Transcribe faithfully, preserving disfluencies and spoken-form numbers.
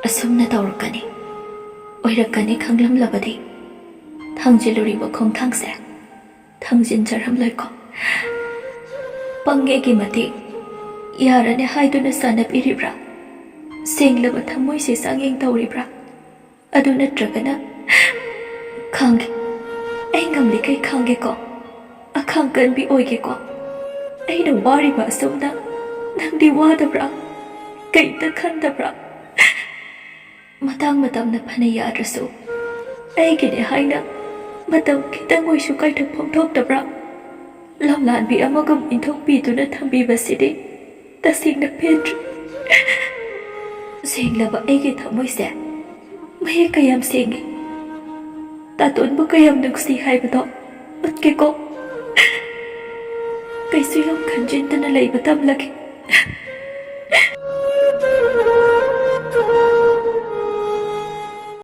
ꯑꯁꯨꯝꯅ ꯇꯧꯔꯛꯀꯅꯤ, ꯑꯣꯏꯔꯛꯀꯅꯤ ꯈꯪꯂꯝꯂꯕꯗꯤ ꯊꯥꯡꯖꯤꯜꯂꯨꯔꯤꯕ ꯈꯣꯡꯊꯥꯡꯁꯦ ꯊꯥꯡꯖꯤꯟꯖꯔꯝꯂꯣꯏꯀꯣ꯫ ꯄꯪꯉꯦꯒꯤ ꯃꯇꯤꯛ ꯌꯥꯔꯅꯤ ꯍꯥꯏꯗꯨꯅ ꯁꯥꯟꯅꯕꯤꯔꯤꯕ꯭ꯔꯥ? ꯁꯦꯡꯂꯕ ꯊꯃꯣꯏꯁꯦ ꯆꯥꯡꯌꯦꯡ ꯇꯧꯔꯤꯕ꯭ꯔꯥ? ꯑꯗꯨ ꯅꯠꯇ꯭ꯔꯒꯅ ꯈꯥꯡꯒꯦ, ꯑꯩ ꯉꯝꯂꯤꯈꯩ ꯈꯥꯡꯒꯦꯀꯣ, ꯑꯈꯥꯡ ꯀꯟꯕꯤ ꯑꯣꯏꯒꯦꯀꯣ꯫ ꯑꯩꯅ ꯋꯥꯔꯤꯕ ꯑꯁꯨꯝꯅ ꯅꯪꯗꯤ ꯋꯥꯗꯕ꯭ꯔꯥ? ꯀꯩꯝꯇ ꯈꯟꯗꯕ꯭ꯔꯥ? ꯃꯇꯥꯡ ꯃꯇꯝꯅ ꯐꯅ ꯌꯥꯗ꯭ꯔꯁꯨ ꯑꯩꯒꯤꯅꯦ ꯍꯥꯏꯅ ꯃꯇꯝ ꯈꯤꯇꯪ ꯑꯣꯏꯁꯨ ꯀꯥꯏꯊꯣꯛꯐꯝ ꯊꯣꯛꯇꯕ꯭ꯔꯥ? ꯂꯝꯂꯥꯟꯕꯤ ꯑꯃꯒꯨꯝ ꯏꯟꯊꯣꯛꯄꯤꯗꯨꯅ ꯊꯝꯕꯤꯕꯁꯤꯗꯤ ꯇꯁꯦꯡꯅ ꯄꯦꯟꯗ꯭ꯔꯦ꯫ ꯁꯦꯡꯂꯕ ꯑꯩꯒꯤ ꯊꯃꯣꯏꯁꯦ ꯃꯌꯦꯛ ꯀꯌꯥꯝ ꯁꯦꯡꯉꯤ, ꯇꯥꯇꯣꯟꯕꯨ ꯀꯌꯥꯝ ꯅꯨꯡꯁꯤ ꯍꯥꯏꯕꯗꯣ ꯎꯠꯀꯦꯀꯣ꯫ ꯀꯩꯁꯨ ꯌꯥꯝ ꯈꯟꯖꯤꯟꯗꯅ ꯂꯩꯕ ꯇꯝꯂꯒꯦ꯫